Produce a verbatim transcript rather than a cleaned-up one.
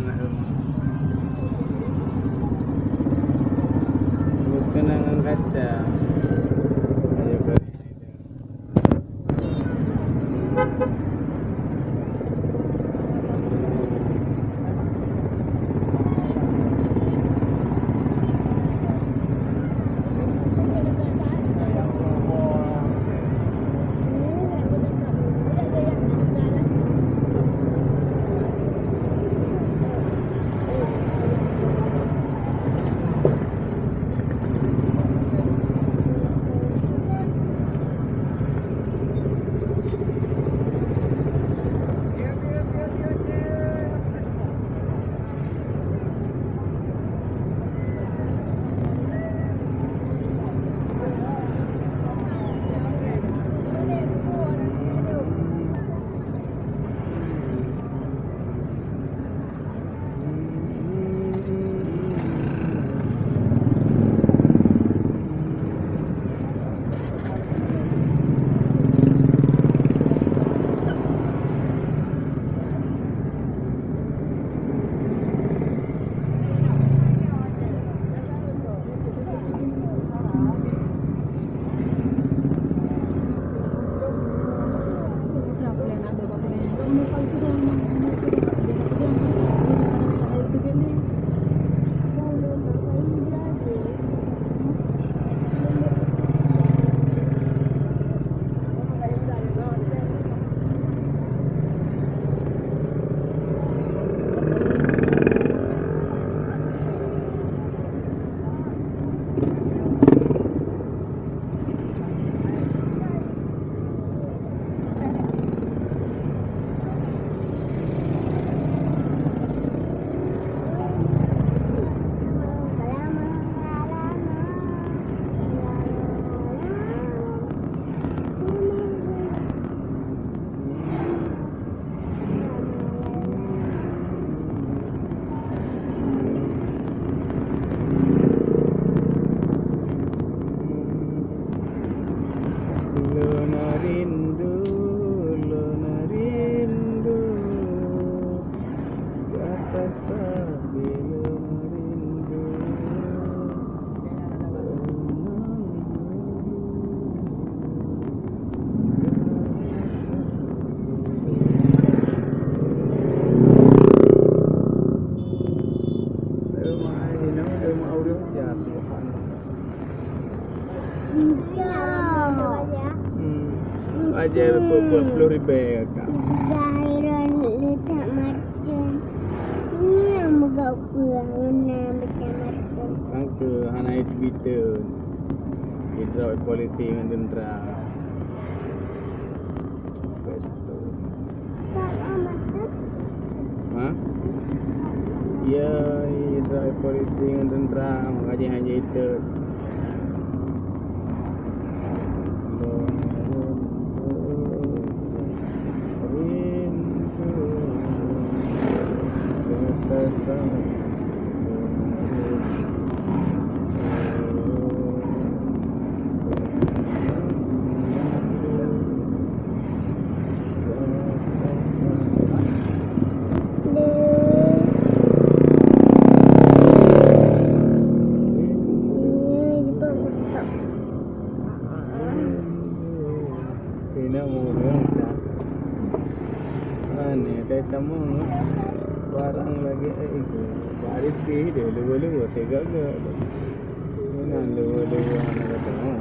Bukan dengan kaca. Ayo, Bang. Lôn rindu, lôn rindu, gata sabe lôn rindu. Hmm. Bajèe peuet ploh ribèe ka. Gairon letak marcon. Nyan meuga peue guna letak marcon. Kan keu hana iteubiet. Idrop polisi ngon tentara. Pesto. Ha? Ya, idrop polisi ngon tentara, makajih hana iteubiet. Ina murah tak? Aneh deh kamu. Barang lagi, eh, itu. Bari pih deh, luwa-luwa, tega ke? Ina luwa-luwa, anak kata, oh.